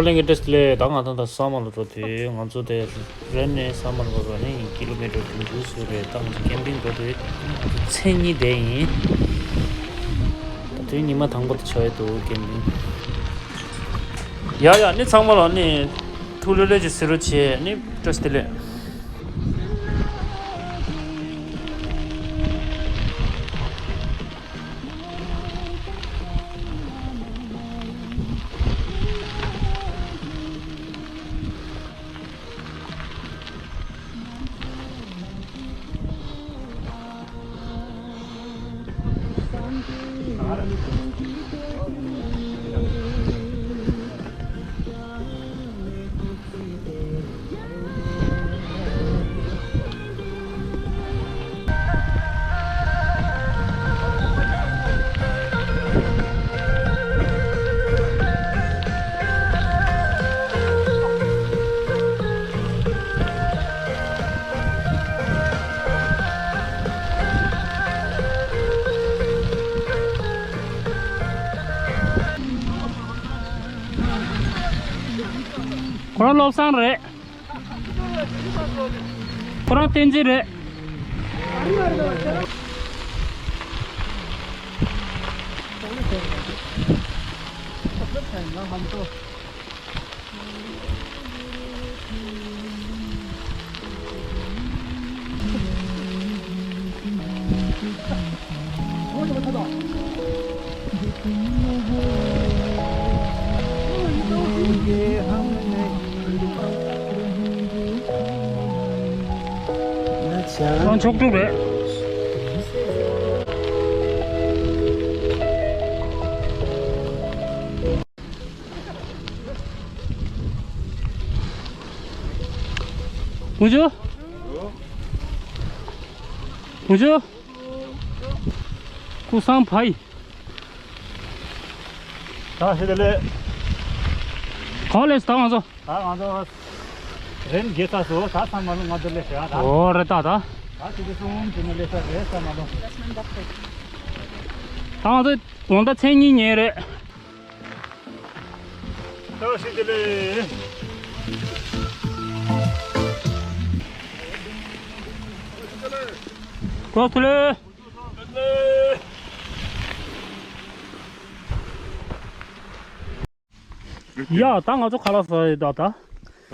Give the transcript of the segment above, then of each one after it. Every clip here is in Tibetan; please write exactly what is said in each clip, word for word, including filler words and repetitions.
ལྷན་རྒྱས་བཀྲ་ཤིས་བདེ་ལེགས། ད་ང་ཚོ་ད་ས་མ་ལ་འགྲོ་དུས། ང་ཚོ་དེ་རེད་ནས་ས་མ་ལ་འགྲོ་ར་ནས་ཀི་ལོ་མི་ཊར་བདུན་ཅུ་ཙམ་རེད། ད་ང་ཚོ་ཀེམ་པིང་འགྲོ་དུས་ང་ཚོ་མཚན་ཉིད་དེ་ཡིན། ད་དུས་ཉི་མ་དང་པོ་དེ་ཆགས་ཡོད་འདུག་ཀེམ་པིང་། ཡ་ཡ། ནི་ཚང་མ་ལ་ནི་ཐུགས་ལྷོད་ལྷོད་ཅིག་ཟེར་རོགས་བྱེད། ནི་བཀྲ་ཤིས་བདེ་ལེགས། ཁོ་རང་བློ་བཟང་རེད། ཁོ་རང་བསྟན་འཛིན་རེད། ཁོང་ཕྱོགས་སྒྲིག་རེད། ཀུ་ཅོ། ཀུ་ཅོ། ཀུ་སང་ཕའི། ད་ཤི་དེ་ལས། ག་ལས་ད་ང་ཚོ། ད་ང་ཚོ་རེན་རྒྱལ་ས་སུ་ད་ཚང་མ་ལོ་ང་ཚོ་ལས་ཤེས་ཨ་ད། ཨོ་རེད་ད་ད། ད་ཤི་དེ་སུ་འོང་དེ་ནས་ལས་ས་རེད་ཚང་མ་ལོ། ད་ང་ཚོ་དགོང་ཟླ་མཚན་གཉིས་ཉལ་རེད། ད་ཤི་དེ་ལས། ཏོ་ཐུ་ལེ། ཡ་ད་ང་ཚོ་ཁ་ལག་ཟ་ཡི་ད་ད། ད་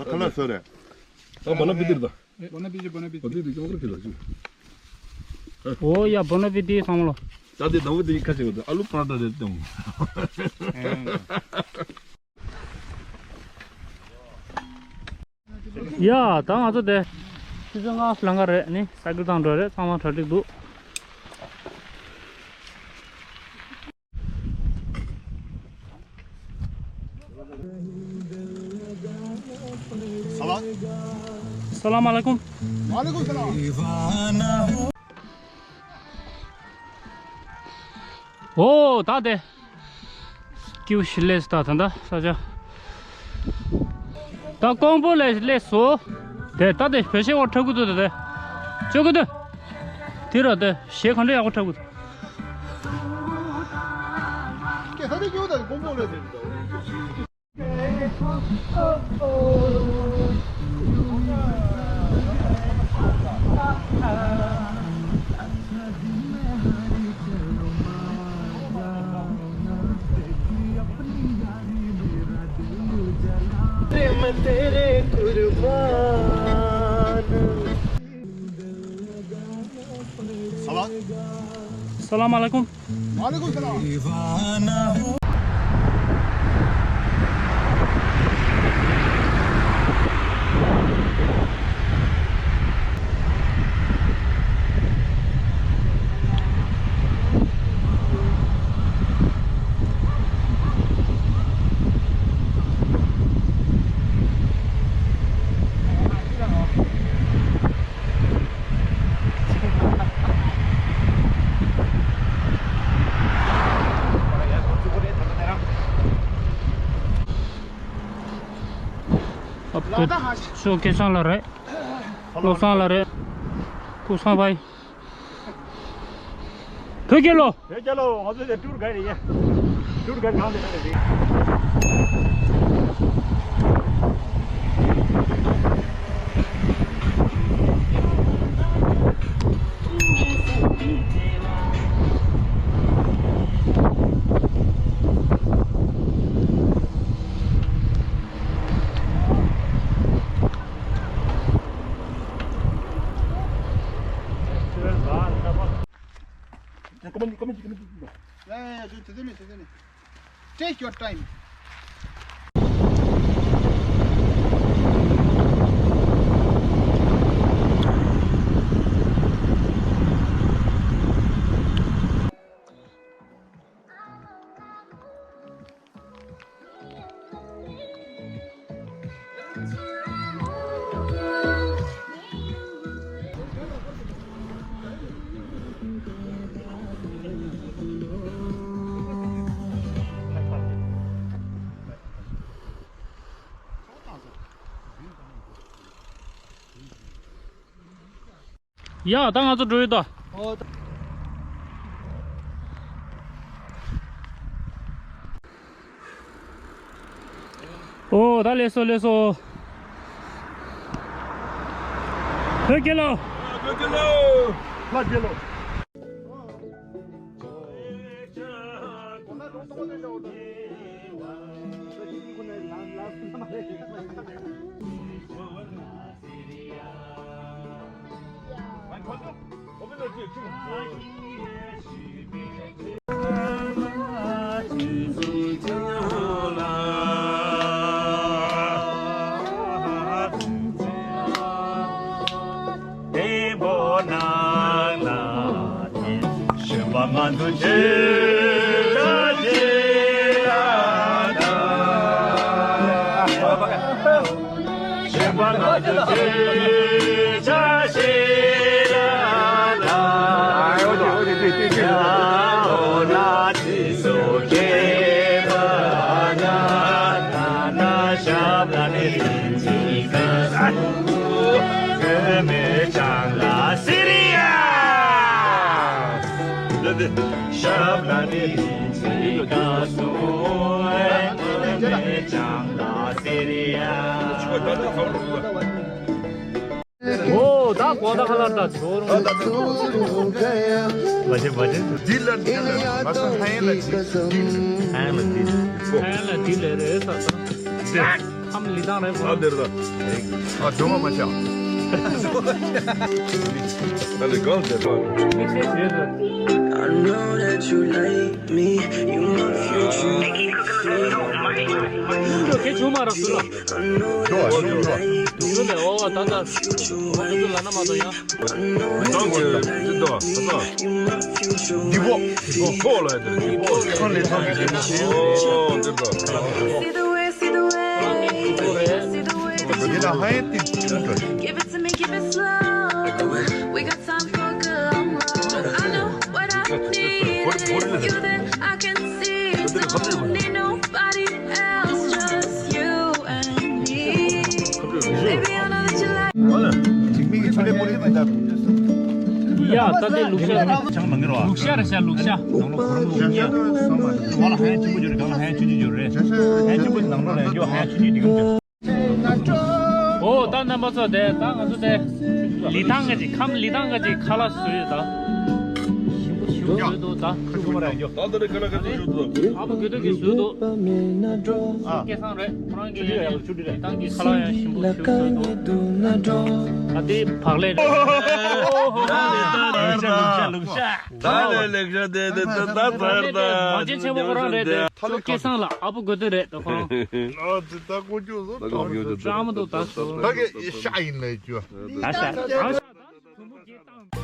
ཁ་ལག་ཟ་རེད། ད་བ་ན་བི་དིར་ད། བ་ན་བི་དིར་བ་ན་བི་དིར། ཨོ་ཡ་བ་ན་བི་དིར་ཚང་མ་ལོ། ད་དེ་ནང་བུ་དེ་ཁ་ཅིག་ཨ་ལུ་པ་ར་ཏ་རེད་དང་། ཡ་ད་ང་ཚོ་དེ་ཆུ་ཚོད་ལྔ་ལང་ག་རེད། ནི་ས་ཀི་དང་འགྲོ་རེད། ཚང་མ་གྲ་སྒྲིག་འདུག السلام. السلام عليكم. وعليكم السلام. ཨོ་ད་དེ། ཀིའུ་ཤི་ལེས་ད་ད་ད་ས་ཆ། ད་ཀོང་པོ་ལས་ལས་སོ། དེ་ད་དེ་བེ་ཤེ་བ་ཁྲ་གུ་དུ་དེ་དེ། ཅོ་གུ་དུ། དེ་ར་དེ་ཞེ་ག་འདྲ་ཡག་པོ་ཁྲ་གུ་དུ། ཀེ་ས་དེ་ཀིའུ་ད་ཀོང་པོ་ལས་དེ། السلام. السلام عليكم. وعليكم السلام. ཨ་ཕ་ཤོ་སྐལ་བཟང་ལགས་རེད། བློ་བཟང་ལགས་རེད། ཀུ་སང་བྷའི། བོད་རྒྱལ་ལོ། བོད་རྒྱལ་ལོ། ང་ཚོ་དེ་ཊུར་གའི་རེད་ཡ། ཊུར་གའི་གང་དེ་རེད། Come on, come on, come on. Yeah, yeah, yeah, just, just, just, just. Take your time. ཡ། ད་ང་ཚོ་འགྲོ་ཡོད་ད། ཨོ། ཨོ། ད་ལེགས་སོ་ལེགས་སོ། བོད་རྒྱལ་ལོ། བོད་རྒྱལ་ལོ། ལྷ་རྒྱལ་ལོ། ཨོ། ད་གོ་ད་ཁ་ལ་ད་ཚོ་རུང་། མ་བྱེད་མ་བྱེད། འདི་ལ་འདི་ལ་ང་ཚོ་ཧན་ལ་འདི་ལ། ཧན་ལ་འདི་ལ། ཧན་ལ་འདི་ལ་རེད་ས་ས། ཁམས་ལི་ཐང་རེད་ཨ། འདིར་ད། ཨ། སྒྲོལ་མ་མ་བྱ། ཨ་ལེ་གང་ཟེར་བ། དམིགས་བསལ་བྱས་ཏེ། I know that you like me, you my future. ཁྱེད་ཆུང་མ་རག་སུ་ལ། ཞོ་ཞོ་ཞོ། ཞོ་ལས་འོ་བ་ད་ད། ཁོ་ཚོ་ལ་ན་མ་དོ་ཡ། ཏང་གི་འདི་འདྲ་ད་ད། འདི་པོ། འདི་པོ་ལ་ཡ་འདི་པོ་ཁོ་ལས་ཐོག་གི་འདི་པོ། ཨོ་འདི་འདྲ། See the way, see the way, see the way that you འདི་ལ་ཧ་ཡ་ཏི་ཏི་འདྲ། Give it to me, give it slow. We got time for a good long road. I know what I need is you that I can see. Don't need nobody else, just you and me. Baby, I know that you like ཡ། ད་དེ་ལུག་ཤ་ལུག་ཤ་རེད་ཤག་ལུག་ཤ། ནང་ལོགས་ཁོ་རང་ལུག་ཉལ། ང་ལ་ཧན་ཆེན་པོ་འབྱོར་རེད། གང་ལ་ཧན་ཆུང་ཆུང་འབྱོར་རེད། གང་ལ་ཧན་ཆེན་པོ་ནང་ལོགས་ལ་ཡོད་ཧན་ཆུང་ཆུང་འདི་གམ་འབྱོར། ཨོ། ད་རྣམ་པ་ཚོ་དེ་ད་ང་ཚོ་དེ་ལི་ཐང་ག་ཅིག་ཁམས་ལི་ཐང་ག་ཅིག་ཁ་ལག་བཟོས་ཡོད་ད། ཞིམ་པོ་ཞིམ་པོ་བཟོས་འདུག་ད། ཁ་ཆུང་མ་རེད་འགྱོ། ད་ད་རེ་ཁ་ལག་ག་ཚོད་བཟོས་འདུག་ཨ་ཕོ་དགེ་འདུན་གྱིས་བཟོས་འདུག་ཨ། སྐལ་བཟང་རེད། ཁོ་རང་གིས་ཆུ་དྲི་རེད། ཆུ་དྲི་རེད། ལི་ཐང་གི་ཁ་ལག་ཡང་ཞིམ་པོ་ཞིམ་པོ་བཟོས་འདུག་ད་དེ་བག་ལེབ་རེད། ལུག་ཤ་ལུག་ཤ་ལུག་ཤ། ད་ལས་ལེགས་ཤ་དེ་དེ་ད་ད་ཚར་ད། མ་བྱན་ཆེན་པོ་ཁོ་རང་རེད་དེ། ཁྱོད་སྐལ་བཟང་ལགས་ཨ་ཕོ་དགེ་འདུན་རེད་ད་ཁོ་རང་། ཨ་ཙི་ད་ཀོ་ཅོ་བཟོ་ད་ཀོ་ཅོ་བཟོ་ཀྲ་མ་འདུག་ད་སོ། ད་གི་ཤ་ཡིན་ལས་ཅོ། ད་ཤ་ད་ཤ་ད་དུམ་བུ་བརྒྱད་བཏང་